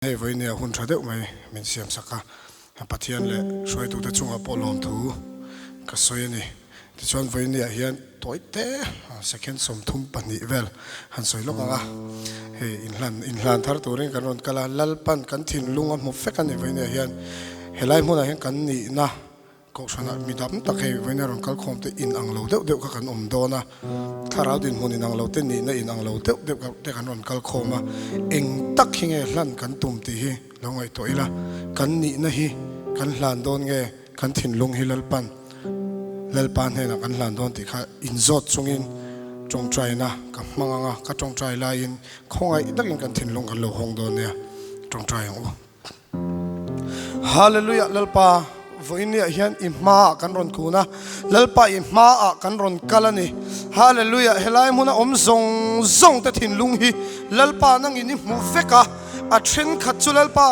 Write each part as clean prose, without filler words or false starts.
Hei vawinia hun tha deuh mai min siam sak a, Pathian leh hruaitute chungah pawh lawmthu ka sawi a ni. Tichuan vawinia hian tawi te second 32 vel han sawi lawk ang a, hei inhlan inhlan thar turin kan rawn kal a, Lalpan kan thinlung a hmu fek a ni vawinia hian helai hmunah hian kan nihna Kohhranah mi dam tak hei vawiin a rawn kal khawm te in ang lo deuh deuh kha kan awm dawn a, thlarau dinhmun in ang lo te nihna in ang lo deuh deuh te kan rawn kal khawm a, eng tak hi nge hlan kan tum tih hi lo ngaihtuah ila, kan nihna hi kan hlan dawn nge kan thinlung hi Lalpan Lalpa hnenah kan hlan dawn tih kha inzawt chungin tawngtaina ka hmang ang a, ka tawngtai laiin khawngaih takin kan thinlung kan lo hawng dawn nia, tawngtai ang u. Hallelujah Lalpa vawinia hian i hmaah kan rawn kun a, Lalpa i hmaah kan rawn kal a ni. Hallelujah helai hmuna awm zawng zawng te thinlung hi Lalpa nangin i hmuh vek a, a thenkhat chu Lalpa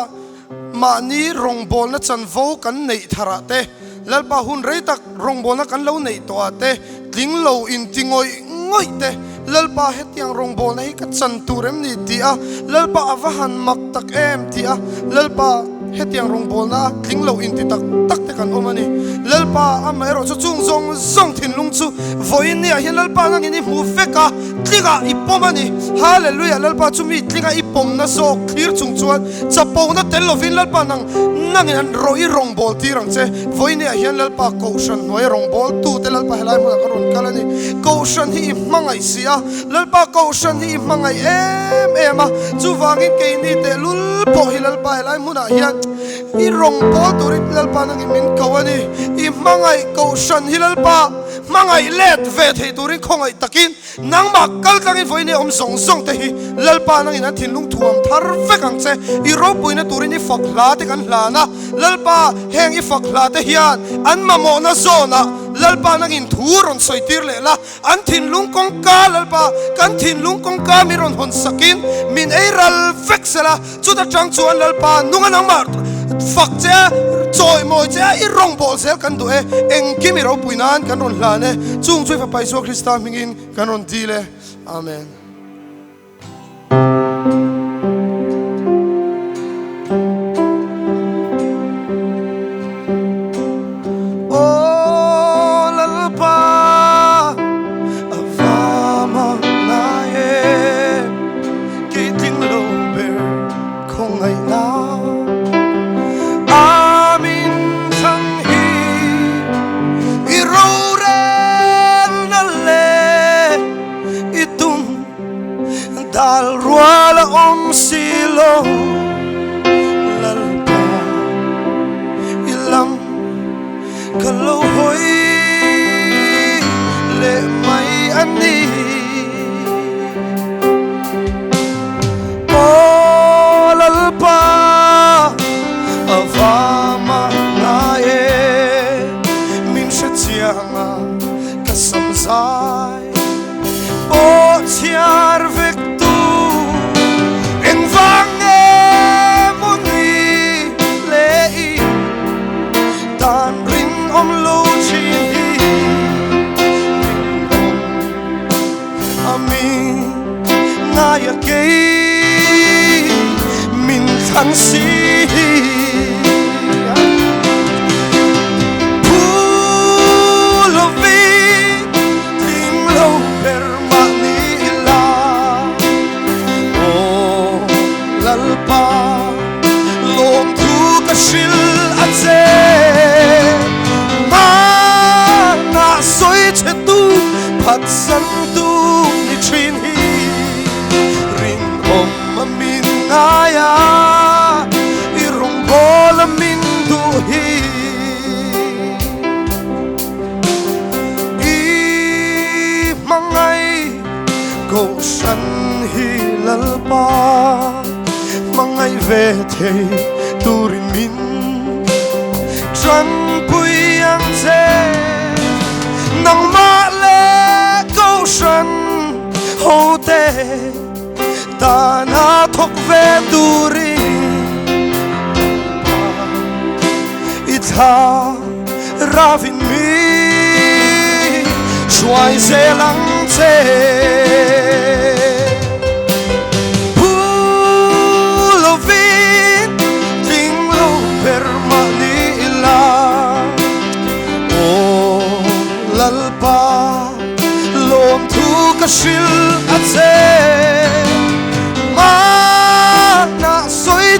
mahni rawngbawlna chanvo kan neih tharah te, Lalpa hun rei tak rawngbawlna kan lo neih tawh ah te tling lo inti ngawih ngawih te, Lalpa hetiang rawngbawlna hi ka chan tur em ni tih a, Lalpa a va han mak tak em tih a, Lalpa hetiang rawngbawlna a tling lo inti tak tak te kan awm a ni. Lalpa amaherawh chu chung zawng zawng thinlung chu vawiin ni ah hian Lalpa nangin i hmu vek a, tlingah i pawm a ni. Hallelujah Lalpa chu mi tlinga i pawmna zawk thlir chung chuan Chapona tel lovin Lalpa nang nangin an rawh i rawngbâwl tir ang che. Vawinia hian Lalpa Kohhran hnuaia rawngbâwl tute Lalpa helai hmunah ka rawn kal a ni. Kohhran hi i hmangaih si a, Lalpa Kohhran hi i hmangaih em em a, chuvangin keini tehlul pawh hi Lalpa helai hmunah hian i rawngbâwl turin Lalpa nangin min ko a ni. I hmangaih Kohhran hi Lalpa hmangaih let ve thei turin khawngaih takin Nangmah kal tlangin vawiin i awm zawng zawng te hi Lalpa nangin an thinlung thuam thar vek ang che. I ropuina turin i fak hla te kan hlan a, Lalpa heng i fak hla te hian an mamawhna zawnah Lalpa nangin thu rawn sawi tir leh la, an thinlung kawngka Lalpa kan thinlung kawngka min rawn hawn sakin min ei ral vek sela, chuta tang chuan Lalpa nunga nangmah fak che a, chawimawi che a, i rawngbâwl zel kan duh e, engkim i ropui nan kan rawn hlan e, chung chu i Fapa Isua Krista hmingin kan rawn dil e. Amen. Aw Lalpa, a va mak ngai e. Kei tling lo ber khawngaihna a min thlang hi i rorelna leh i tum dal rual a awm si lo Lalpa i lam ka lo hawi leh mai a ni. Aw Lalpa a va mah ngai e, min hre chiang a ka sam zai pawh chhiar vek tu engvang nge maw ni le i dan rinawm lo thin hi rinawm a mi ngaia kei min thlang si Phu lovi tling lo ber mah ni ila Aw Lalpa lawmthu ka hrilh a che Hmanah sawi che tu phatsan tu ni thin hi Rinawm a min ngai a i rawngbâwl a min duh hi I hmangaih Kohhran hi Lalpa hmangaih ve thei turin min tanpui ang che. Nangmah leh Kohhran hote tana thawk ve turin Lalpa i thla ravin mi hruai zel ang che. Pu lovi.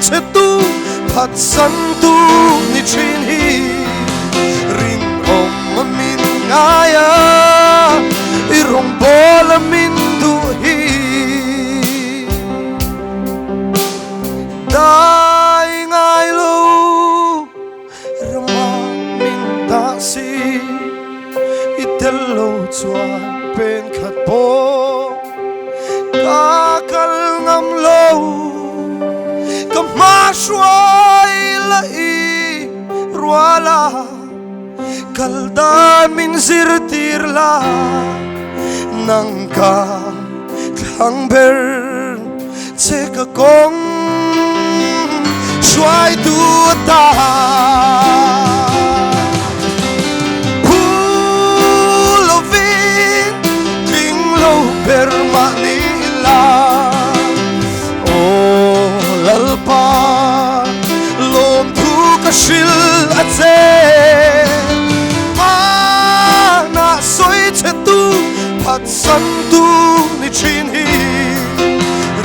chhe tu phatsan tu ni thin hi rinawm a min ngai a, i rawngbâwl a min duh hi. Dai ngai lo rama min dah si, i tel lo chuan pen khat pawh ka kal ngam lo. Ka hma hruai la i rual a, kal dan min zirtir la, nang ka thlang ber che ka kawng hruaitu ata. Phu lovin tling lo ber mahni ila. Aw Lalpa lawmthu ka hrilh a che. Hmanah sawi che tu phatsan tu ni thin hi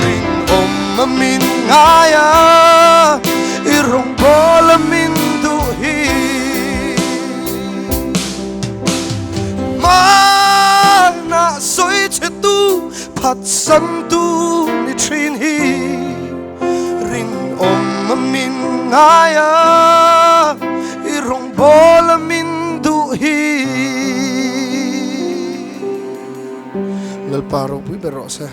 rinawm a min ngai a, i rawngbâwl a min duh hi. Hmanah sawi che tu phatsan tu ni thin hi rinawm a min ngai a, i rawngbâwl a min duh hi. Lalpa ropui ber rawh se.